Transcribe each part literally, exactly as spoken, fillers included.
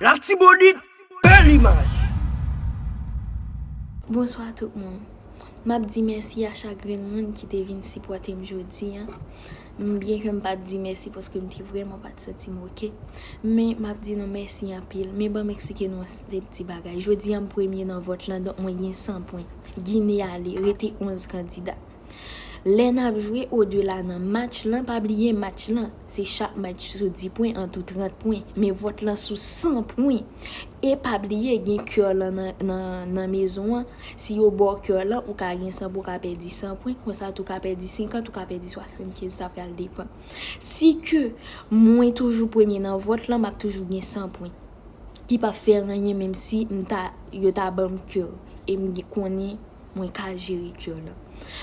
Latibonit, bèl imaj. Bonswa tout moun. M ap di mèsi a chak grenn moun ki te vin sipòte m jodi a. M byen ke m pa t di mèsi paske m te vrèman pa t santi m oke. Men m ap di nou mèsi anpil. Men ban m eksplike nou yon ti bagay. Jodi a m premye nan vòt lan, donk mwen gen san pwen. Gine ale, rete onz kandida. Lè n ap jwe odela nan match lan, pa bliye match lan, se chak match sou dis pwen, an tou trant pwen, men vòt lan sou san pwen. E pa bliye gen kè lan nan, nan, nan mezon an, si yo ba w kè lan, ou ka gen san pwen, ou ka pèdi san pwen, konsa tou ka pèdi senkant, ou ka pèdi swasannkenz, sa pral depann. Si ke mwen toujou premye nan vòt lan, m ap toujou gen san pwen. Ki p ap fè anyen menm si m ta, yo ta ban m kè, e m konnen mwen ka jere kè lan.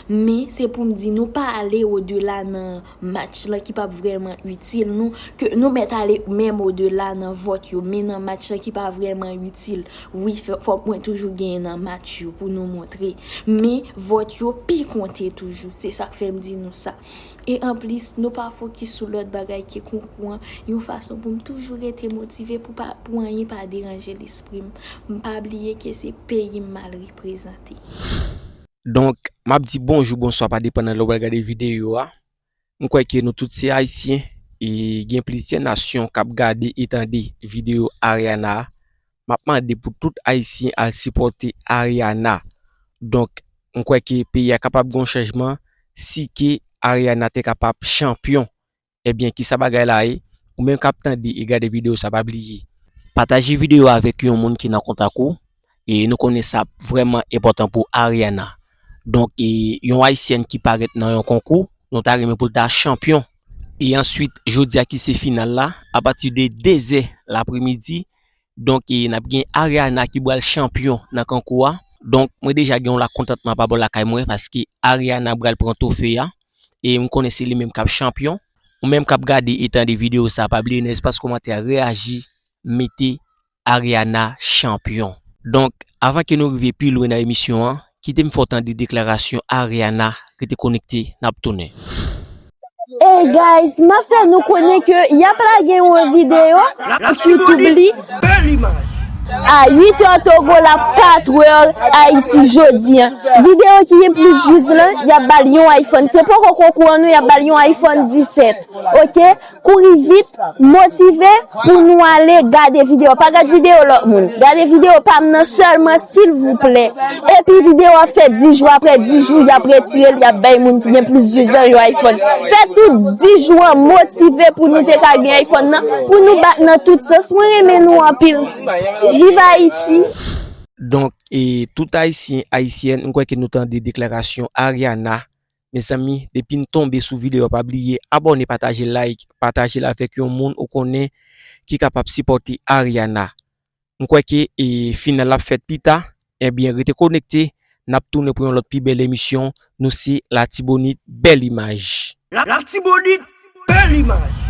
Men se pou m di nou pa ale odela nan match lan ki p ap vrèman itil nou, ke nou mèt ale menm odela nan vòt yo, men nan match lan ki pa vrèman itil. Wi, fòk mwen toujou genyen nan match yo pou nou montre. Men vòt yo pi konte toujou. Se sa k fè m di nou sa. E anplis, nou pa fokis sou lòt bagay ke konkou an, yon fason pou m toujou rete motive pou pa, pou anyen pa deranje lespri m. M pa bliye ke se peyi m m al reprezante. Donk, m ap di bonjou, bonswa, pa depann nan lè w pral gade videyo a. M kwè ke nou tout se Ayisyen, e gen plizyè nasyon k ap gade e tande videyo Ariana a. M ap mande pou tout Ayisyen al sipòte Ariana. Donk, m kwè ke peyi a kapab gen yon chanjman si ke Ariana te kapab chanpyon. Ebyen, kisa bagay la ye? Ou menm k ap tande e gade videyo sa, pa bliye pataje videyo a avèk yon moun ki nan kontak ou. E nou konnen sa ap vrèman enpòtan pou Ariana. Donk, e yon Ayisyèn ki parèt nan yon konkou, nou ta renmen pou l ta chanpyon. E answit, jodi a ki se final la, apati de de zè lapremidi, donk, e n ap gen Ariana ki pral chanpyon nan konkou a. Donk, mwen deja gen yon lakontantman pa bò lakay mwen paske Ariana pral pran twofe a. E m konnen se li menm k ap chanpyon. Ou menm k ap gade e tande videyo sa, pa bliye nan espas kòmantè a reyaji, mete Ariana chanpyon. Donk, avan ke nou rive pi lwen nan emisyon an, kite m fè w tande deklarasyon Ariana. Rete konekte, n ap tounen. Hey guys, m ap fè nou konnen ke y ap lage yon videyo sou YouTube li a uit è Togo la, kat è Ayiti jodi a. Videyo ki gen plis views lan, y ap ba l yon iPhone. Se poko konkou an non, y ap ba l yon iPhone disèt. Oke? Kouri vit, motive pou nou ale gade videyo. Pa gad videyo lòt moun. Gade videyo pa m nan sèlman, silvouplè. Epi videyo a fè dis jou, apre dis jou, y ap retire l, y ap bay moun ki gen plis views lan yon iPhone. Fè tout dis jou an motive pou nou te ka gen iPhone nan, pou nou bat nan tout sans. Mwen renmen nou anpil. Viv Ayiti! Donk, e tout Ayisyen, Ayisyèn, m kwè ke nou tande deklarasyon Ariana. Mezanmi, depi n tonbe sou videyo a, pa bliye abòne, pataje, like, pataje l avèk yon moun ou konnen ki kapab sipòte Ariana. M kwè ke e, final la ap fèt pita. Ebyen, rete konekte, n ap tounen pou yon lòt pi bèl emisyon. Nou se Latibonit, bèl imaj. Latibonit, bèl imaj.